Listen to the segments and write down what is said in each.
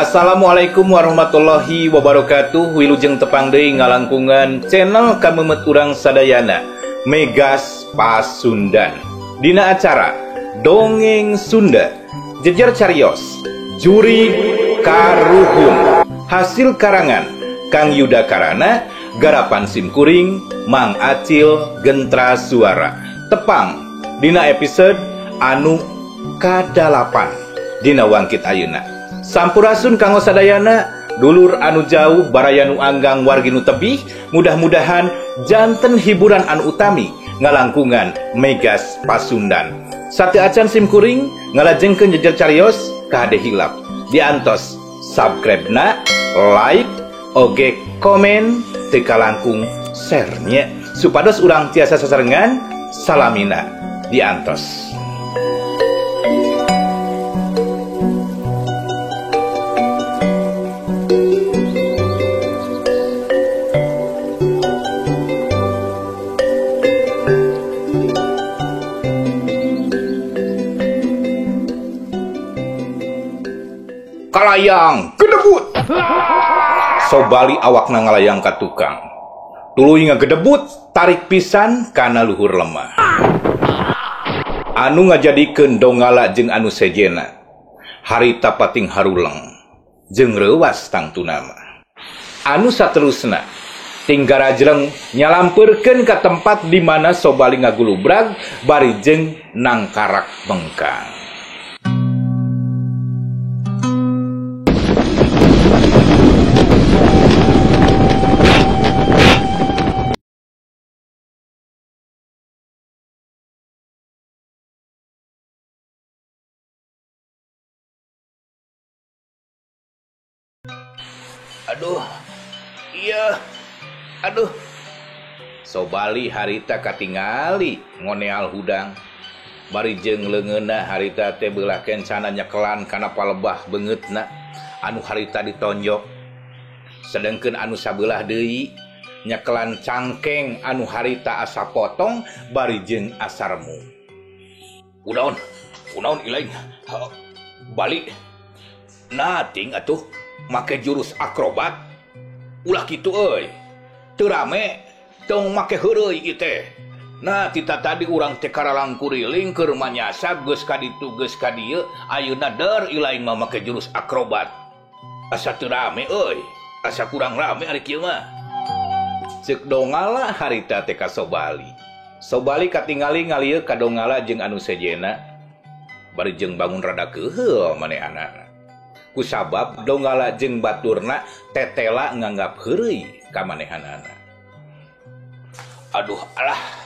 Assalamualaikum warahmatullahi wabarakatuh. Wilujeng tepang deui ngalangkungan channel kamemet urang sadayana Megas Pasundan. Dina acara Dongeng Sunda, Jejer Carios, Juri Karuhun, hasil karangan Kang Yuda Karana, garapan simkuring Mang Acil Gentra Suara. Tepang dina episode anu kadalapan dina wangkit ayeuna. Sampurasun kanggo sadayana, dulur anu jauh, baraya nu anggang, wargi nu tebih, mudah-mudahan janten hiburan anu utami ngalangkungan Megas Pasundan. Sate acan simkuring ngalajengkeun jejer carios kahade hilap. Diantos subscribe na, like, oge komen, teu kalangkung share nya supados urang tiasa sasarengan salamina diantos. Kalayang gedebut. Sobali awakna ngalayang ka tukang. Tuluy ngagedebut tarik pisan kana luhur lemah. Anu ngajadikeun Donggala jeung anu sejena harita pating haruleng jeung reuwas tangtuna mah. Anu saterusna tinggarajreng nyalampeurkeun ka tempat di mana Sobali ngagulubrag bari jeung nangkarak bengkang. Aduh, iya, aduh. Sobali harita katingali ngoneal hudang. Bari jeung leungeunna harita teh beulah kencana nyekelan kana palebah beungeutna anu harita ditonjok. Sedengkeun anu sabelah deui nyekelan cangkeng anu harita asa potong bari jeung asa remu. Kunaon? Kunaon ilaing? Balik. Nating atuh make jurus akrobat ulah kitu euy. Teu rame tong make heureuy ieu teh. Nah tita tadi urang teh karalang kuriling keur manyasa geus ka ditu geus ka dieu ayeuna der ilaing mah make jurus akrobat. Asa teu rame euy, asa kurang rame ari kieu mah. Ceuk Donggala harita teh ka Sobali. Sobali katingali ngalieu ka Donggala jeung anu sejena bari jeung bangun rada keuheul manehanana. Kusabab Donggala jeung baturna tetela nganggap heureuy ka manehanana. Aduh alah.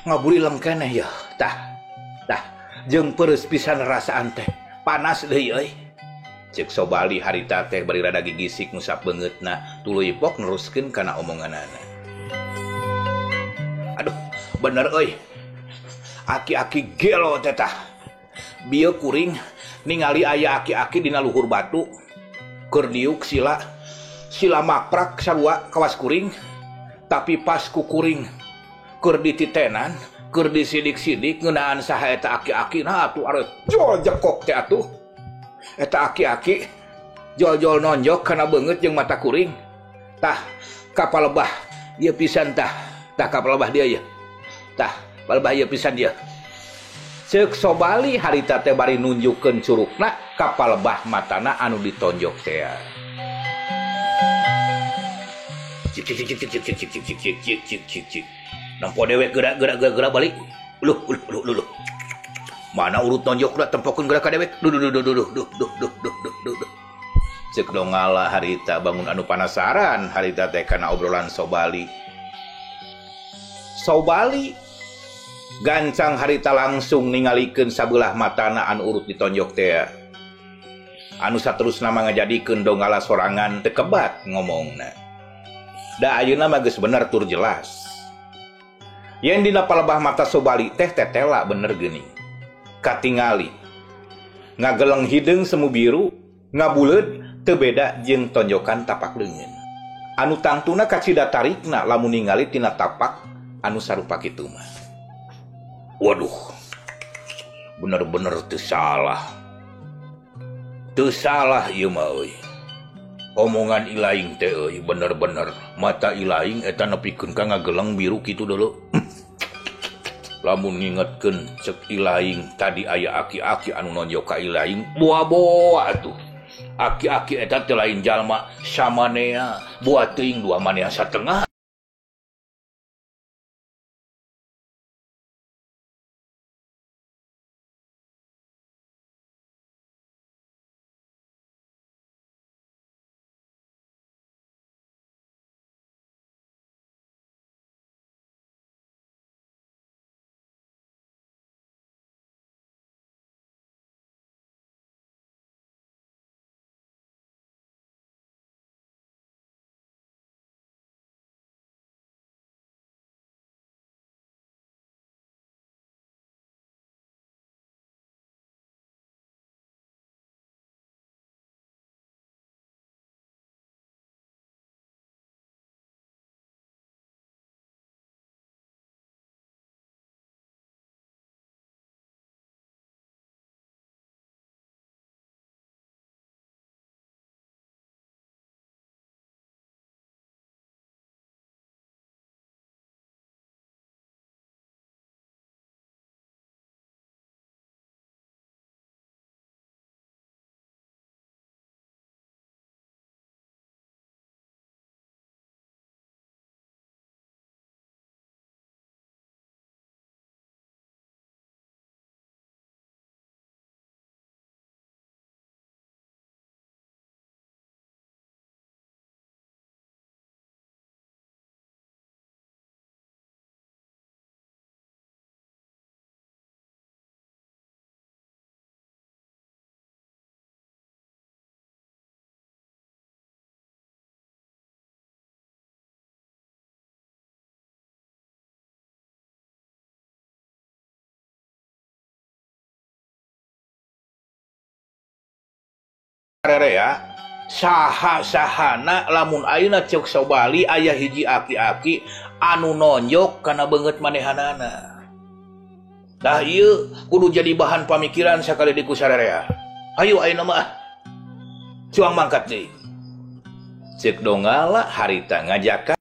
Ngaburilem keneh ya. Tah. Tah, jeung pereus pisan rasaan teh. Panas deui euy. Ceuk Sobali harita teh bari rada gigisik ngusap beungeutna, tuluy pok neruskeun kana omonganana. Aduh, bener euy. Aki-aki gelo teh tah. Bieu kuring ningali aya aki-aki dina luhur batu. Keur diuk sila, sila maprak sarua kawas kuring. Tapi pas ku kuring keur dititenan, keur disidik-sidik ngeunaan saha eta aki-aki, nah atuh are jol jekok teh atuh. Eta aki-aki jol-jol nonjok kana beungeut jeung mata kuring. Tah, kapalebah ieu pisan tah. Tah kapalebah dia ieu. Tah, palebah ieu pisan dia. Ceuk Sobali harita teh bari nunjukkeun curugna ka palebah matana anu ditonjok teh. Cik cik cik cik cik cik cik cik cik cik cik cik. Nempo dewek gerak gerak gerak gerak balik. Luh luh luh luh. Mana urut nonjok lah tempokeun gerak ka dewek. Duh duh duh duh duh duh duh duh duh duh duh. Ceuk Donggala harita bangun anu panasaran harita teh kana obrolan Sobali. Sobali gancang harita langsung ningalikeun sabelah matana anu urut ditonjok teh. Anu saterusna mah ngajadikeun Donggala sorangan teu kebat ngomongna. Da ayeuna mah geus bener tur jelas. Yen dina palebah mata Sobali teh tetela bener geuning. Katingali ngageleng hideung semu biru, ngabuleud teu beda jeung tonjokan tapak leungeun. Anu tangtuna kacida tarikna lamun ningali tina tapak anu sarupa kitu mah. Waduh, bener-bener teu salah. Teu salah ieu mah euy. Omongan ilaing teh euy, bener-bener mata ilaing eta nepikeun ka ngageleng biru kitu dulu. Lamun ngingetkeun ceuk ilaing tadi aya aki-aki anu nonjok ka ilaing, boa-boa atuh. Aki-aki eta teh lain jalma samanea, boa teuing dua manea satengah. Rea saha-sahana lamun ayeuna ceuk Sobali aya hiji aki-aki anu nonjok kana beungeut manehanana. Tah ieu kudu jadi bahan pamikiran sakali di ku sarerea. Hayu ayeuna mah cuang mangkat deui. Ceuk Donggala harita ngajakan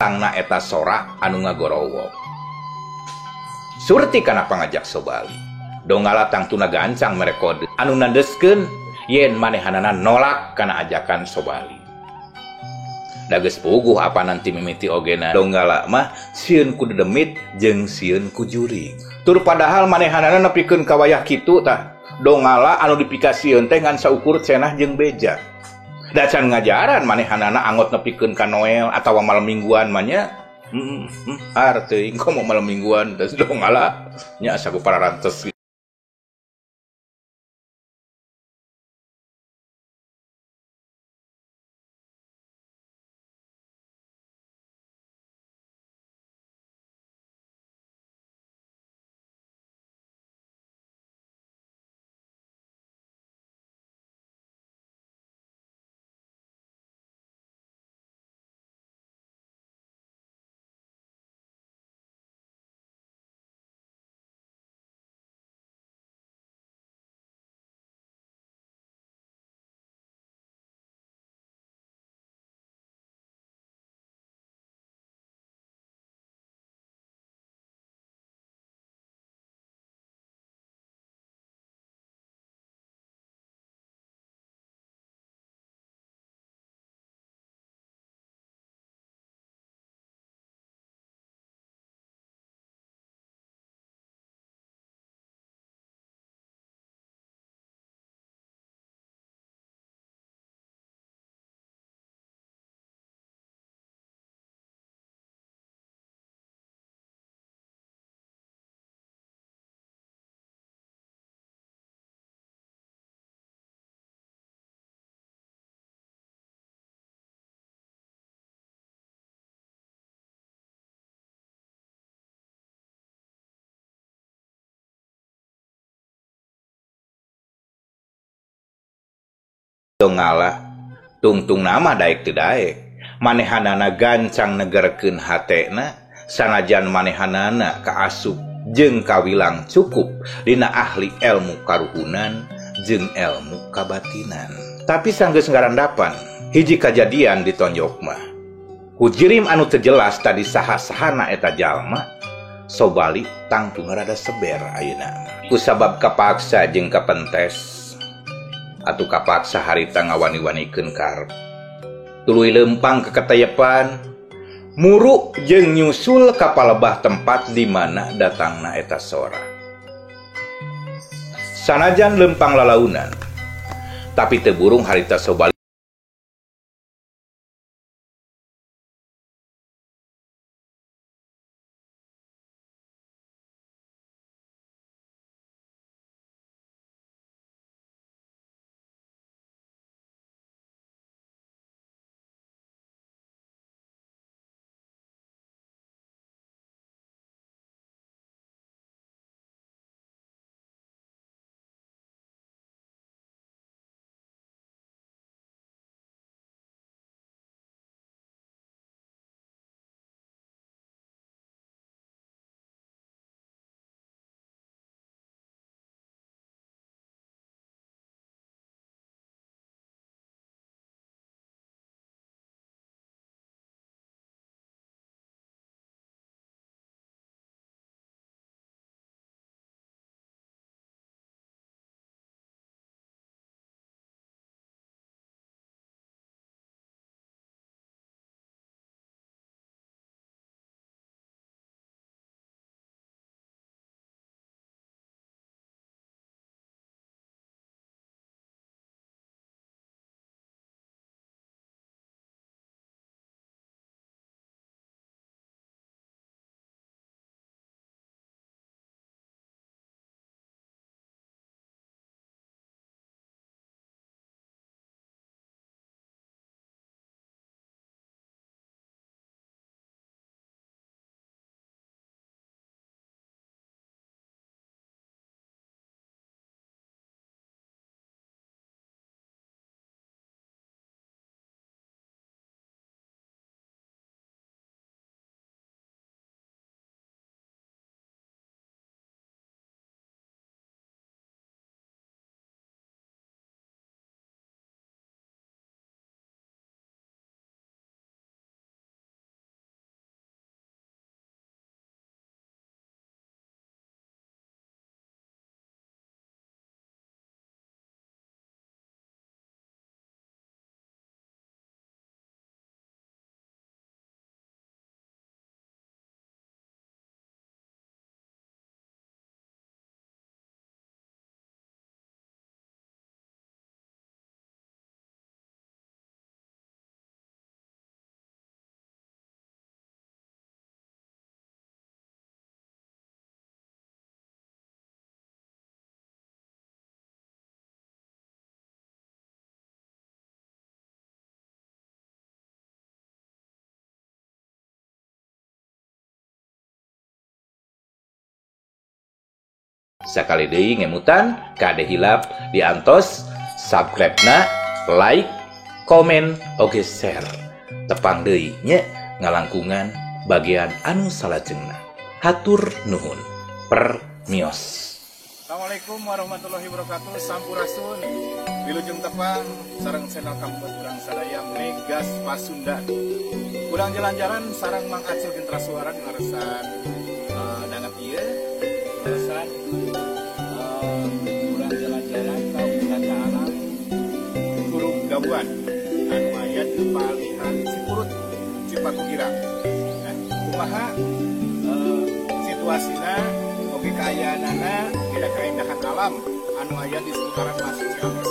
Tangna eta sora anu ngagorowok. Surti kana pangajak Sobali. Donggala tangtuna gancang mere kode anu nandeskeun yen manehanana nolak kana ajakan Sobali. Da geus puguh apa nanti mimiti ogena Donggala mah sieun ku dedemit jeung sieun ku jurig. Tur padahal manehanana nepikeun ka wayah kitu tah. Donggala anu dipikasieun teh ngan saukur cenah jeung beja. Da can ngajaran manehanana angot nepikeun ka Noel atawa malam mingguan mah nya. Teuing komo malam mingguan teh Donggala nya asa ku pararantes. Donggala tungtung nama daek teu daek manehanana gancang negerkeun hatena sanajan manehanana kaasup jeung kawilang cukup dina ahli ilmu karuhunan jeung ilmu kabatinan. Tapi sanggeus ngarandapan hiji kajadian ditonjok mah kujirim anu teu jelas tadi saha-sahana eta jalma. Sobali tangtung rada seber ayeuna kusabab kapaksa jeung kapentes atuh kapaksa harita ngawani-wanikeun karep. Tuluy lempang ke ketayepan, muruk jeung nyusul ka palebah tempat di mana datangna eta sora. Sanajan lempang lalaunan, tapi teu burung harita Sobali Sakali deui ngemutan kade hilap diantos subscribe na, like, komen, oge share. Tepang deui nya ngalangkungan bagian anu salajengna. Hatur nuhun. Permios. Assalamualaikum warahmatullahi wabarakatuh. Sampurasun. Wilujeng tepang sareng channel kampung urang sadaya Megas Pasundan. Urang jalan-jalan sareng Mang Acil Gentra Suara di ngaleresan danget ieu. Ngaleresan urang jalan-jalan ka wisata alam Curug Gabuan anu aya di palihan Cipurut, Cipaku Girang. Nah, kumaha situasina oge kaayaanana dina kaindahan alam anu aya di seputaran Masjid Ciamis.